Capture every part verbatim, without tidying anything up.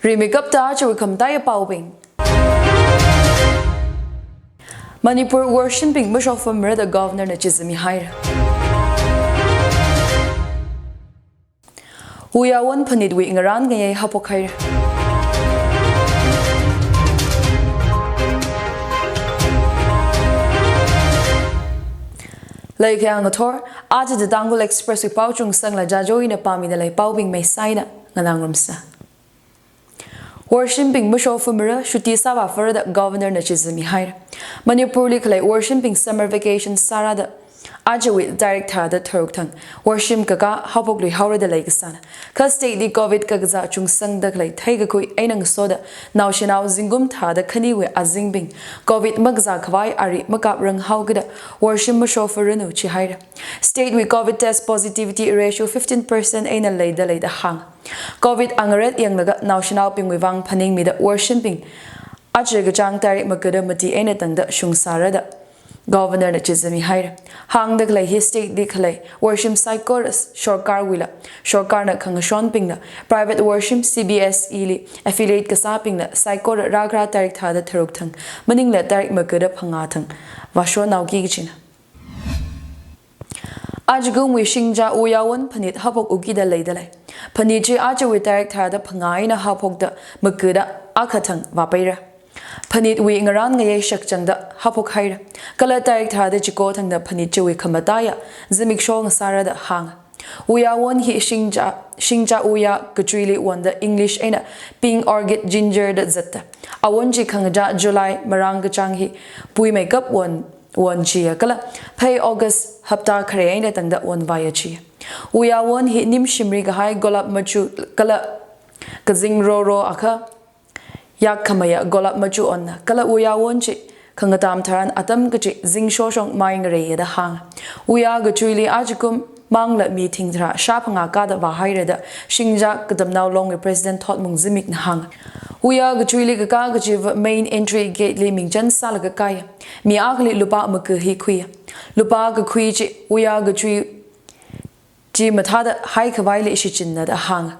Rimeikapta ajawui khamataiya paobing. Manipur worshimnabing mashofamara da Governor na chizami haira. Uyyalawon Phanitwui ngarān ngayei haophok haira. Leikayā ngathor, aja The Tangkhul Express wui pao chungsangla Jajo ina pāmida lei, paobing maisaina nganā ngarumsa. Worshimnabing mashofamara, chutti sāvāfara da Governor na chizami haira. Manipurli khalei worshimnabing summer vacation sāra da ajawui tarik tharāda tharuk thang worshim kakā haophoklui haora da leikasāna. Kha state li Covid kakazā chungsangda khalei theikakhui eina ngasoda naoshinao zingkum tharāda khaniwui azingbing Covid makazā khavai ari makaprang haokida worshim mashofaranu chi haira. State wui Covid test positivity ratio fifteen percent eina leida lei da hānga. Covid angaret yanglaga naoshinaobingwui vang phaningmida worshimnabing aja kachāng tarik magada mati eina tangda shungsāra da Governor na chizami haira. Hāngda khalei hi state li khalei worshim saikora sorkarwuila, sorkarna khangashonbingla, private worshim C B S E li affiliate kasābingla saikora rākhara tarik tharāda tharuk thang maningla tarik magada phangā thang vāshonhaoki kachina. Ajakumwui Shingja Uyyalawon Phanit haophok ukida leida lei. Phanit chi ajawui tarik tharāda phangā eina haophokda magada akha thang vāpaira. Phanitwui ngarān ngayei shakchangda haophok haira. Kala tarik tharāda chiko thangda Phanit chiwui khamataiya zimiksho ngasāra da hānga. Uyyalawon hi Shingja, Shingja uyya kachuili wonda English eina pink orchid ginger da zatta. Awon chi khangachā July marāng kachāng hi puimeikap won, won chiya kala phei August hapta khare eina tangda wonvāya chiya. Uyyalawon hi nim shimri kahai golap machu kala kazing roro akha yak khamayā golap machu onna, kala uyyalawon chi khangatam tharan atam kachi zingshong shong mai ngareiya da hānga. Uyya kachuili ajakum māngla mi thingtharā shāphangā kāda vāhaira da Shingja Katamnao Longwui President Thotmung Zimikna hānga. Uyya kachuili kakā kachiva main entry gate li mingchan sālaga kāya. Mi akhali lupā maga hi khuiya. Lupā kakhui chi uyya kachui chi mathāda hai khavaili shichinna da hānga.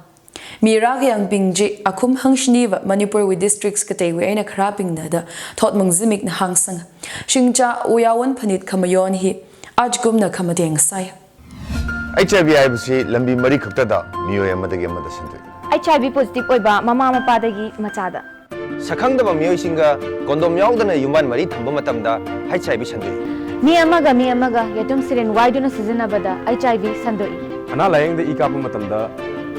Mi rākayangbing chi akhum hangshiniva Manipurwui districts kateiwui eina kharābingna da Thotmung Zimikna hāngsanga. Shingja Uyyalawon Phanit khamayon hi ajakumna khamateng sāya. H I V ꯍꯥꯏꯕꯁꯤ ꯂꯝꯕꯤ ꯃꯔꯤ ꯈꯛꯇꯗ ꯃꯤꯑꯣꯏ ꯑꯃꯗꯒꯤ ꯑꯃꯗ ꯁꯟꯗꯣꯛꯏ꯫ H I V positive ꯑꯣꯏꯕ ꯃꯃꯥ ꯃꯄꯥꯗꯒꯤ ꯃꯆꯥꯗ꯫ ꯁꯛꯈꯪꯗꯕ ꯃꯤꯑꯣꯏꯁꯤꯡꯒ condom ꯌꯥꯎꯗꯅ ꯌꯨꯝꯕꯥꯟ ꯃꯔꯤ ꯊꯝꯕ ꯃꯇꯝꯗ H I V ꯁꯟꯗꯣꯛꯏ꯫ ꯃꯤ ꯑꯃꯒ ꯃꯤ ꯑꯃꯒ ꯌꯦꯇꯨꯝ ꯁꯤꯔꯤꯟ ꯋꯥꯏꯗꯨꯅ ꯁꯤꯖꯤꯟꯅꯕꯗ H I V ꯁꯟꯗꯣꯛꯏ꯫ ꯑꯅꯥ ꯂꯥꯌꯦꯡꯗ ꯏ ꯀꯥꯞꯄ ꯃꯇꯝꯗ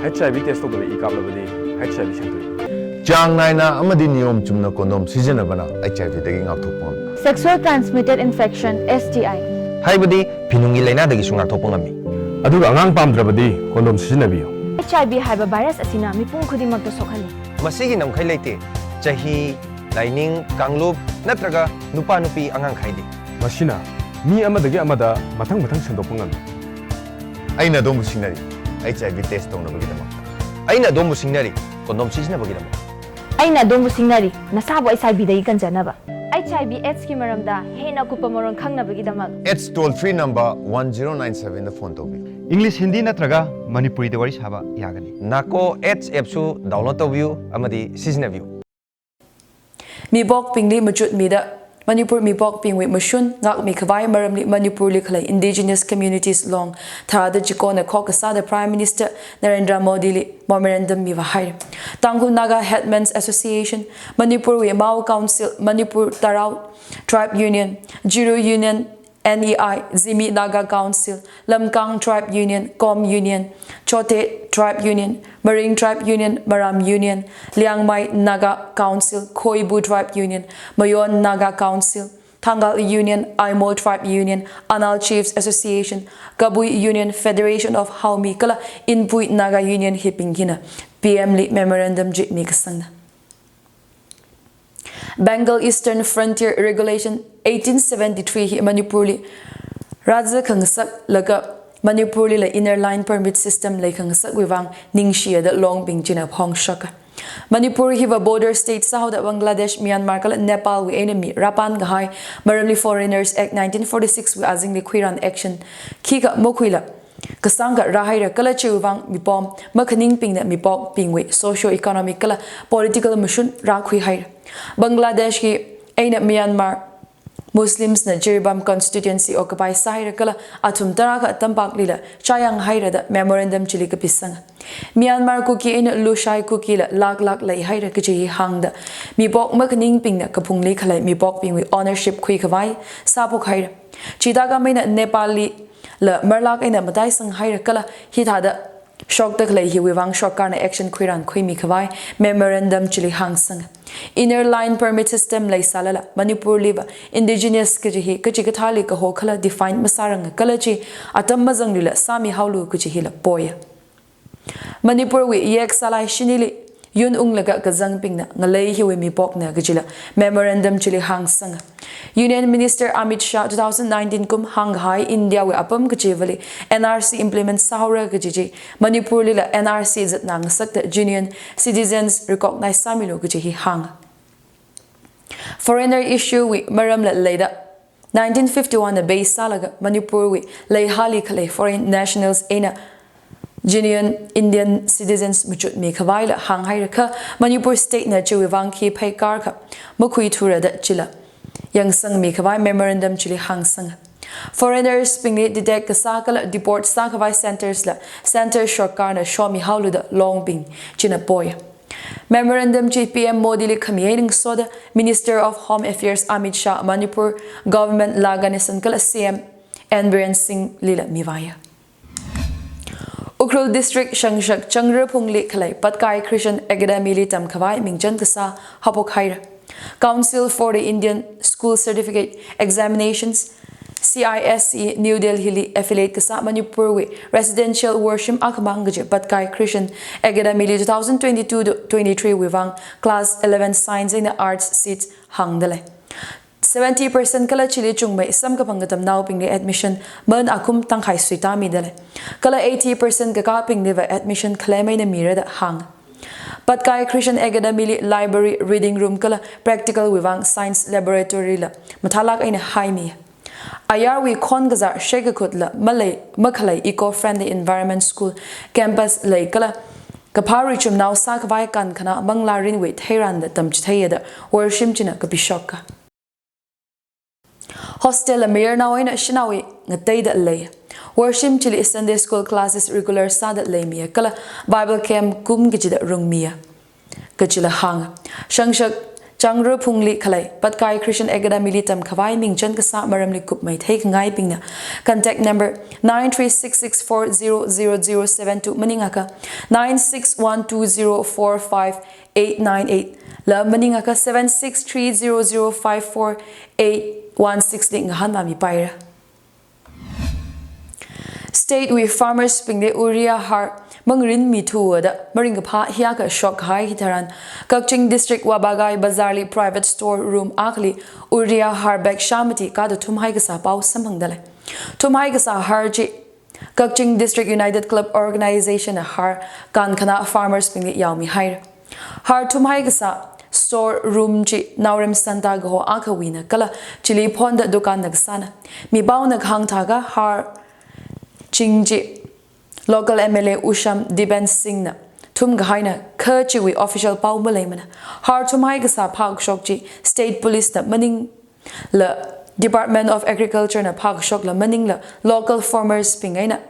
H I V test ꯇꯧꯗꯕ ꯏ ꯀꯥꯞꯂꯕꯗꯤ H I V ꯁꯟꯗꯣꯛꯏ꯫ ꯆꯥꯡ ꯅꯥꯏꯅ ꯑꯃꯗꯤ ꯅꯤꯌꯣꯝ ꯆꯨꯝꯅ condom ꯁꯤꯖꯤꯟꯅꯕꯅ H I V ꯗꯒꯤ ꯉꯥꯛꯊꯣꯛꯄ ꯉꯝꯃꯤ꯫ Sexual transmitted infection, S T I꯫ ꯍꯥꯏꯕꯗꯤ ꯐꯤꯅꯨꯡꯒꯤ ꯂꯥꯏꯅꯥꯗꯒꯤꯁꯨ ꯉꯥꯛꯊꯣꯛꯄ ꯉꯝꯃꯤ꯫ ꯑꯗꯨꯒ ꯑꯉꯥꯡ ꯄꯥꯝꯗ꯭ꯔꯕꯗꯤ condom ꯁꯤꯖꯤꯟꯅꯕꯤꯌꯨ꯫ H I V ꯍꯥꯏꯕ virus ꯑꯁꯤꯅ ꯃꯤꯄꯨꯝ ꯈꯨꯗꯤꯡꯃꯛꯇ ꯁꯣꯛꯍꯜꯂꯤ꯫ ꯃꯁꯤꯒꯤ ꯉꯝꯈꯩ ꯂꯩꯇꯦ꯫ ꯆꯍꯤ, ꯂꯥꯏꯅꯤꯡ, ꯀꯥꯡꯂꯨꯞ ꯅꯠꯇ꯭ꯔꯒ ꯅꯨꯄꯥ ꯅꯨꯄꯤ ꯑꯉꯥꯡ ꯈꯥꯏꯗꯦ꯫ ꯃꯁꯤꯅ ꯃꯤ ꯑꯃꯗꯒꯤ ꯑꯃꯗ ꯃꯊꯪ ꯃꯊꯪ ꯁꯟꯗꯣꯛꯄ ꯉꯝꯃꯤ꯫ ꯑꯩꯅ ꯑꯗꯣꯝꯕꯨ ꯁꯤꯡꯅꯔꯤ, H I V test ꯇꯧꯅꯕꯒꯤꯗꯃꯛ꯫ ꯑꯩꯅ ꯑꯗꯣꯝꯕꯨ ꯁꯤꯡꯅꯔꯤ, condom ꯁꯤꯖꯤꯟꯅꯕꯒꯤꯗꯃꯛ꯫ ꯑꯩꯅ ꯑꯗꯣꯝꯕꯨ ꯁꯤꯡꯅꯔꯤ, ꯅꯁꯥꯕꯨ H I V ꯗꯒꯤ ꯀꯟꯖꯅꯕ꯫ H I V AIDS ꯀꯤ ꯃꯔꯝꯗ ꯍꯦꯟꯅ ꯑꯀꯨꯞꯄ ꯃꯔꯣꯜ ꯈꯪꯅꯕꯒꯤꯗꯃꯛ AIDS toll free number one zero nine seven ꯗ phone ꯇꯧꯕꯤꯌꯨ꯫ English, Hindi ꯅꯠꯇ꯭ꯔꯒ ꯃꯅꯤꯄꯨꯔꯤꯗ ꯋꯥꯔꯤ ꯁꯥꯕ ꯌꯥꯒꯅꯤ꯫ NACO AIDS app ꯁꯨ download ꯇꯧꯕꯤꯌꯨ ꯑꯃꯗꯤ ꯁꯤꯖꯤꯟꯅꯕꯤꯌꯨ꯫ ꯃꯤꯄꯣꯛꯄꯤꯡꯂꯤ ꯃꯆꯨꯠ ꯃꯤꯗ, ꯃꯅꯤꯄꯨꯔ ꯃꯤꯄꯣꯛꯄꯤꯡꯋꯨꯏ ꯃꯁꯨꯟ ꯉꯥꯛꯃꯤ ꯈꯥꯚꯥꯏ ꯃꯔꯝꯂꯤ ꯃꯅꯤꯄꯨꯔꯂꯤ ꯈꯥꯂꯩ Indigenous Communities Long ꯊꯥꯗ ꯆꯤꯀꯣꯟꯅ ꯈꯣꯛꯀ ꯁꯥꯗ Prime Minister Narendra Modi ꯂꯤ memorandum ꯃꯤꯚꯥ ꯍꯥꯏꯔꯤ꯫ Tangkhul Naga Headmen's Association, Manipurwui Mao Council, Manipur Tarao Tribe Union, Ziro Union, N E I, Zimi Naga Council, Lamkang Tribe Union, Kom Union, Chote Tribe Union, Maring Tribe Union, Maram Union, Liangmai Naga Council, Khoibu Tribe Union, Mayon Naga Council, Thangal Union, Aimol Tribe Union, Anal Chiefs Association, Kabui Union, Federation of Haomi kala Inpui Naga Union hibing hina P M li memorandum chi mikasangna. Bengal Eastern Frontier Regulation eighteen seventy-three hi Manipurli rāzā khangasak laga Manipurlila Inner Line Permit System leikhangasakwui vang ningshiya da Longbing china phongshok. Manipur hiva border state sāhaoda Bangladesh, Myanmar kala Nepalwui eina mi rāpan kahai maramli Foreigners Act nineteen forty-six wui azingli khuiran action khikha makhuila kasāngkha rāhaira kala chiwui vang mipom makhaningbingna mipokbingwui socio-economic kala political mashun rākhuihaira. Bangladesh hi eina Myanmar Muslims na Jiribam constituency occupy sāhaira kala athum tarākha tampaklila chāyanghaira da memorandum chili kapisanga. Myanmar Kuki eina Lushai Kukila lak lak leihaira kaji hi hāngda mipok makhaningbingna kaphungli khalei mipokbingwui ownership khuikhavai sāphokhaira. Chithākha eina Nepali la marlak eina mataisanghaira kala hithāda shokda khalei hiwui vang sorkarna action khuiran khuimikhavai memorandum chili hāngsanga. Inner Line Permit System leisālala Manipurliva indigenous kaji hi kachikathāli kaho khala define masāranga kala chi atam mazanglila sāmihaolu kaji hila poya. Manipurwui yek sālai shinili yun unglaga kazangbingna ngalei hiwui mipokna kajila memorandum chili hāngsanga. Union Minister Amit Shah two thousand nineteen kum hāngkahai Indiawui apam kachivali N R C implement sāhaora kaji chi Manipurlila N R C zatna ngasakta genuine citizens recognize sāmilu kaji hi hānga. Foreigner issue wui maramla leida nineteen fifty-one na base sālaga Manipurwui leihāli khalei foreign nationals eina genuine Indian citizens machutmikhavaila hānghaira kha Manipur state na chiwui vang khi pheikārkha makhuithura da chila yangsangmikhavai memorandum chili hāngsanga. Foreigners bingli detect kasā kala deport sākhavai centres la center sorkarna shomihaolu da longbing china poya. Memorandum chi P M Modili khami eina ngasoda Minister of Home Affairs Amit Shah, Manipur Government La Ganesan kala C M N Biren Singh lila mivāya. Ukhrul District Shangshak Changraphungli khalei Patkai Christian Academy li tamkhavai mingchan kasā haophokhaira. Council for the Indian School Certificate Examinations, C I S E, New Delhi li affiliate kasā Manipurwui residential worshim akhamang kaji Patkai Christian Academy li two thousand twenty-two to twenty-three wui vang class eleven science eina arts seats hāngda lei. Seventy percent kala chili chungmei samkaphang katamnaobingli admission man akum tangkhai suitāmida lei. Kala eighty percent kakābingliva admission khalem eina mira da hānga. Patkai Christian Academy li library, reading room kala practical wui vang science laboratory la mathālak eina haimi. Ayarwui khon kazar shekakhutla malei makhalei eco-friendly environment school campus lei kala kaphā richumnao sākhavai kankhanā manglārinwui theiranda tamchitheiya da worshim china kapishoka. Hostel la mayarnao eina shanaowui ngateida lei. Worshim chili Sunday school classes regular sāda leimiya kala Bible camp kum kachida rungmiya kajila hānga. Shangshak Changraphungli khalei Patkai Christian Academy li tamkhavai mingchan kasā maramli kupmei theikhangaibingna contact number nine three six six four zero zero zero seven two maningakha nine six one two zero four five eight nine eight la maningakha seven six three zero zero five four eight one six li ngahānvāmipaira. State wui farmers bingli urea har mangarinmithua da maringkaphā hiyākha shokkahai hitharan Kakching District Wabagai Bazar li private store room akhali urea har bag shāmati kāda thumhai kasā pao samphangda lei. Thumhai kasā har chi Kakching District United Club Organization na har kankhanā farmers bingli yaomihaira. Har thumhai kasā store room chi Naorem Santa kaho akhawuina kala chili phonda dukanna kasāna. Mipaona kahāng thākha har ching chi local M L A Usham Dipen Singh na thumkahaina kha chiwui official pao maleimana. Har thumhai kasā phākashok chi state police na maning la Department of Agriculture na phākashokla maningla local farmers bing eina,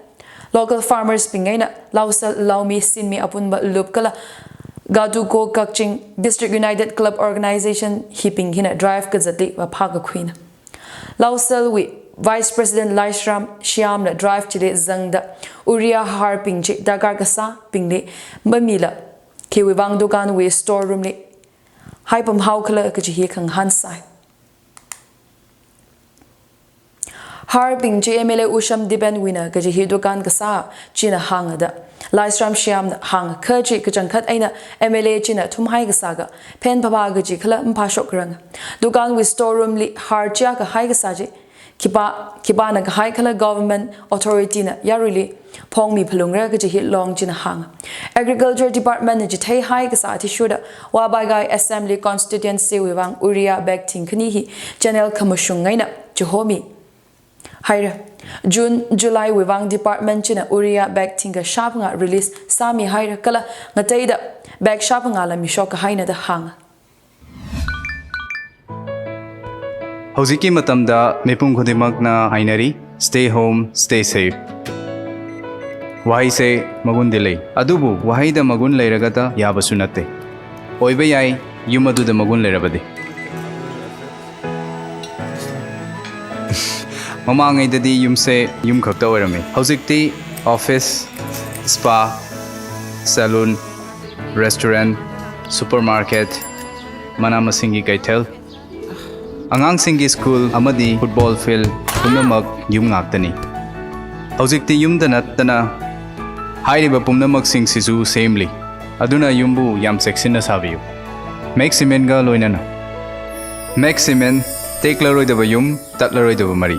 local farmers bing eina Lausal Laumi Sinmi Apunba Lup kala Gaduko Kakching District United Club Organization hibing hina drive kazatli vaphākakhuina. Lausalwui Vice President Laishram Shyam la drive chili zangda urea har bing chi darkar kasābingli mamila khiwui vang dukanwui store room li haipamhaokhala kaji hi khangahān sai. Har bing chi M L A Usham Dipen wuina kaji hi dukan kasā china hānga da Laishram Shyam na hānga. Kha chi kachangkhat eina M L A china thumhai kasā ka phen phapha kaji khala maphāshokrang. Dukanwui store room li har chiya kahai kasā chi khipā, khipāna kahai khala government authority na yaruili phongmi phalungra kaji hi long china hānga. Agriculture Department na chitheihai kasā athishurda Wabagai Assembly Constituency wui vang urea bag thingkhani hi channel khamashung eina chihomi haira. June, July wui vang department china urea bag thingkha shāphangā release sāmihaira kala ngateida bag shāphangāla mishok kahaina da hānga. ꯍꯧꯖꯤꯛꯀꯤ ꯃꯇꯝꯗ ꯃꯤꯄꯨꯝ ꯈꯨꯗꯤꯡꯃꯛꯅ ꯍꯥꯏꯅꯔꯤ, "Stay home, stay safe." ꯋꯥꯍꯩꯁꯦ ꯃꯒꯨꯟꯗꯤ ꯂꯩ, ꯑꯗꯨꯕꯨ ꯋꯥꯍꯩꯗ ꯃꯒꯨꯟ ꯂꯩꯔꯒꯇ ꯌꯥꯕꯁꯨ ꯅꯠꯇꯦ꯫ ꯑꯣꯏꯕ ꯌꯥꯏ, ꯌꯨꯝ ꯑꯗꯨꯗ ꯃꯒꯨꯟ ꯂꯩꯔꯕꯗꯤ꯫ ꯃꯃꯥꯡꯉꯩꯗꯗꯤ ꯌꯨꯝꯁꯦ ꯌꯨꯝ ꯈꯛꯇ ꯑꯣꯏꯔꯝꯃꯤ꯫ ꯍꯧꯖꯤꯛꯇꯤ office, spa, salon, restaurant, supermarket, ꯃꯅꯥ ꯃꯁꯤꯡꯒꯤ ꯀꯩꯊꯦꯜ, ꯑꯉꯥꯡꯁꯤꯡꯒꯤ school ꯑꯃꯗꯤ football field ꯄꯨꯝꯅꯃꯛ ꯌꯨꯝ ꯉꯥꯛꯇꯅꯤ꯫ ꯍꯧꯖꯤꯛꯇꯤ ꯌꯨꯝꯗ ꯅꯠꯇꯅ ꯍꯥꯏꯔꯤꯕ ꯄꯨꯝꯅꯃꯛꯁꯤꯡꯁꯤꯁꯨ ꯁꯦꯝꯂꯤ꯫ ꯑꯗꯨꯅ ꯌꯨꯝꯕꯨ ꯌꯥꯝ ꯆꯦꯛꯁꯤꯟꯅ ꯁꯥꯕꯤꯌꯨ꯫ Max Cementꯒ ꯂꯣꯏꯅꯅ꯫ Max Cement, ꯇꯦꯛꯂꯔꯣꯏꯗꯕ ꯌꯨꯝ, ꯇꯠꯂꯔꯣꯏꯗꯕ ꯃꯔꯤ꯫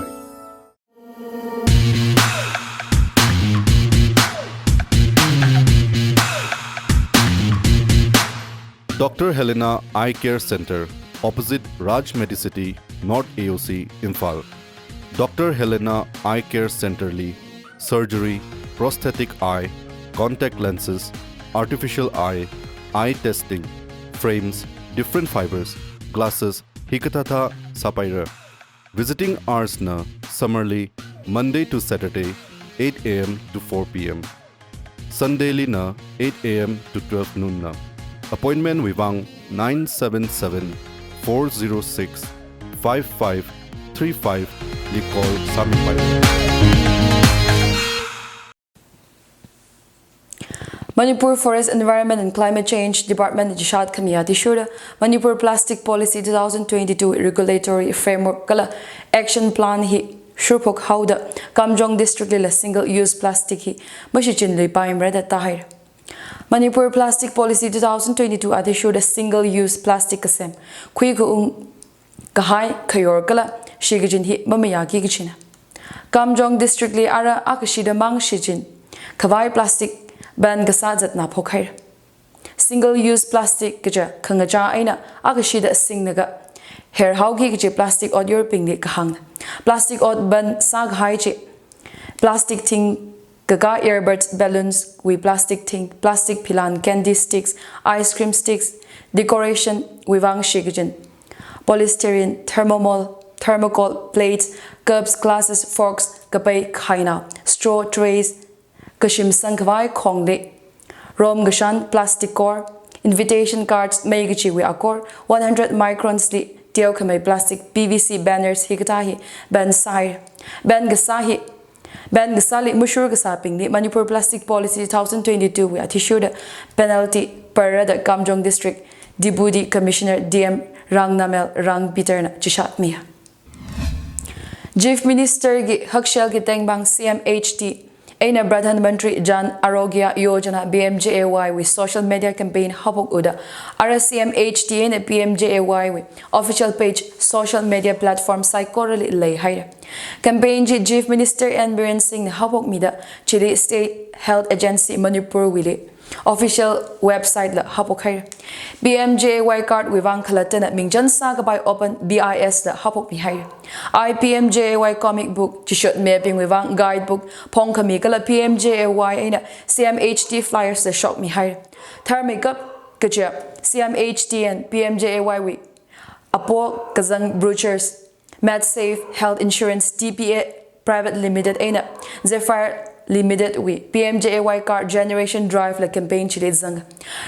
Doctor Helena Eye Care Center, opposite Raj Medicity, North A O C, Imphal. Doctor Helena Eye Care Center li surgery, prosthetic eye, contact lenses, artificial eye, eye testing, frames, different fibers, glasses, hikathāthā sāpaira. Visiting hours na summer li Monday to Saturday, eight A M to four P M. Sunday li na eight A M to twelve noon na. Appointment wui vang nine seven seven, four zero six, five five three five li call sāmipai. Manipur Forest, Environment and Climate Change Department na chishat khami athishurda Manipur Plastic Policy two thousand twenty-two Regulatory Framework kala Action Plan hi shurphok haoda Kamjong District lila single use plastic hi mashichinluipaimara da tāhaira. Manipur Plastic Policy two thousand twenty-two athishurda single use plastic kasem, khui kaung kahai, khayor kala shikachin hi mamayāki kachina. Kamjong District li ara akashida mang shichin khavai plastic ban kasā zatna phokhaira. Single use plastic kaja khangachā eina akashida singlaga herhaoki kaji plastic ot yorbingli kahāngna. Plastic ot ban sākahai chi plastic thing kaka, earbud balloons wui plastic thing, plastic philan, candy sticks, ice cream sticks, decoration wui vang shikachin, polystyrene, thermomol, thermocol, plates, cups, glasses, forks, kapai khaina, straw, trays, kashim sangkhavai khongli, rom kashan plastic kor, invitation cards mei kachiwui akor, one hundred microns li teokhamei plastic P V C banners hikathā hi ban sāhaira. Ban kasā hi, ban kasāli mashur kasābingli Manipur Plastic Policy two thousand twenty-two wui athishurda penalty parra da Kamjong District Deputy Commissioner D M Rangnamel Rangpeter na chishat miya. Chief Minister ki hakshel ki tengpāng C M H T eina Pradhan Mantri Jan Arogya Yojana, P M J A Y wui social media campaign haophok uda ara C M H T eina P M J A Y wui official page, social media platform saikorali leihaira. Campaign chi Chief Minister N Biren Singh na haophokmida chili State Health Agency Manipur wuili official website la haophokhaira. P M J A Y card wui vang khalattana mingchan sākapai open B I S la haophokmihaira. I P M J A Y comic book, chishot mebing wui vang guide book phongkhami kala P M J A Y eina C M H T flyers la shokmihaira. Tharmeikap kaja C M H T and P M J A Y wui apo kazang brochures, MedSafe Health Insurance T P A Private Limited eina Zephyr Limited wui P M J A Y Card Generation Drive la campaign chili zanga.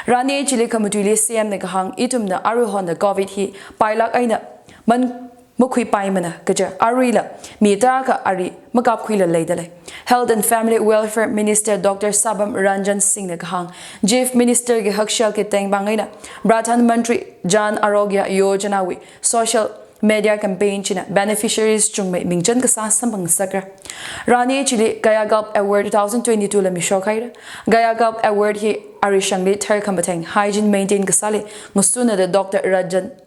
Rani chili khamatuili C M na kahāng, ithumna aruihon na Covid hi pailak eina man makhuipaimana kaja aruila mi tarākha ari makapkhuila leidalei. Health and Family Welfare Minister Doctor Sabam Ranjan Singh na kahāng, Chief Minister ki hakshel ki tengpāng eina Pradhan Mantri Jan Arogya Yojana wui social media campaign china beneficiaries chungmei mingchan kasā samphangsakra. Rani chili Kayakalp Award two thousand twenty-two la mishokhaira. Kayakalp Award hi arishangli tharkhamatheng hygiene maintain kasāli ngasuna da Doctor Ranjan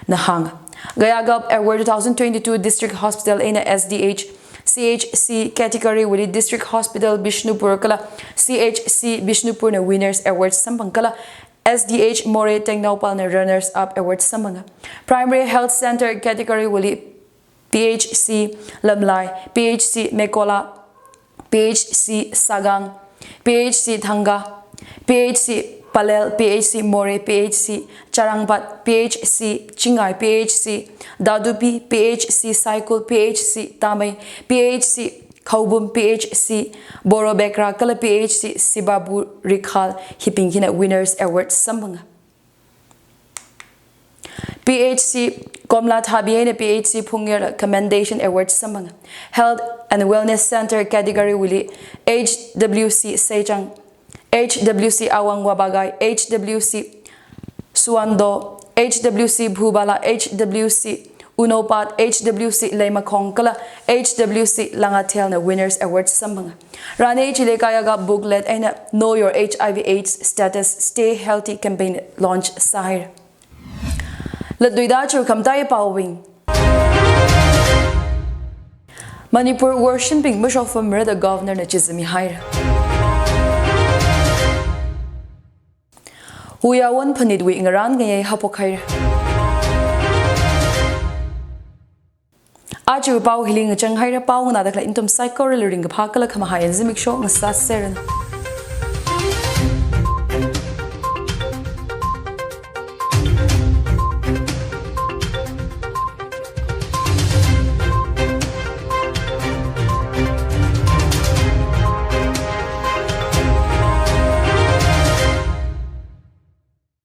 na hānga. Kayakalp Award two thousand twenty-two District Hospital eina S D H, C H C category wuili District Hospital Bishnupur kala C H C Bishnupur na winners award samphang kala S D H Moreh Tengnoupal na runners up award samphanga. Primary Health Center category wuili P H C Lamlai, P H C Mekola, P H C Sagang, P H C Thanga, P H C Pallel, P H C Moreh, P H C Charangpat, P H C Chingai, P H C Dadupi, P H C Saikul, P H C Tamei, P H C Khaubum, P H C Borobekra kala P H C Sibabu Rikhal, hibing hina winners award samphanga. P H C Komla Thabi eina P H C Phungyarla Commendation Award samphanga. Health and Wellness Center category wuili H W C Seichang, H W C Awang Wabagai, H W C Suwando, H W C Bhubala, H W C Unopat, H W C Leimakhong kala H W C Langathelna winners award samphanga. Rani chili kayaka booklet eina Know Your H I V AIDS Status, Stay Healthy campaign launch sāhaira. Latluida aja khamataiya paobing. Manipur worshipbing mashokfamra da Governor na chizami haira. Uya won phanitwui ngarān ngayei haophok haira. Aja pao hili ngachang haira, pao nganāda khalei nathum saikorali ringkaphā kala khamahai zimiksho ngasāseranu.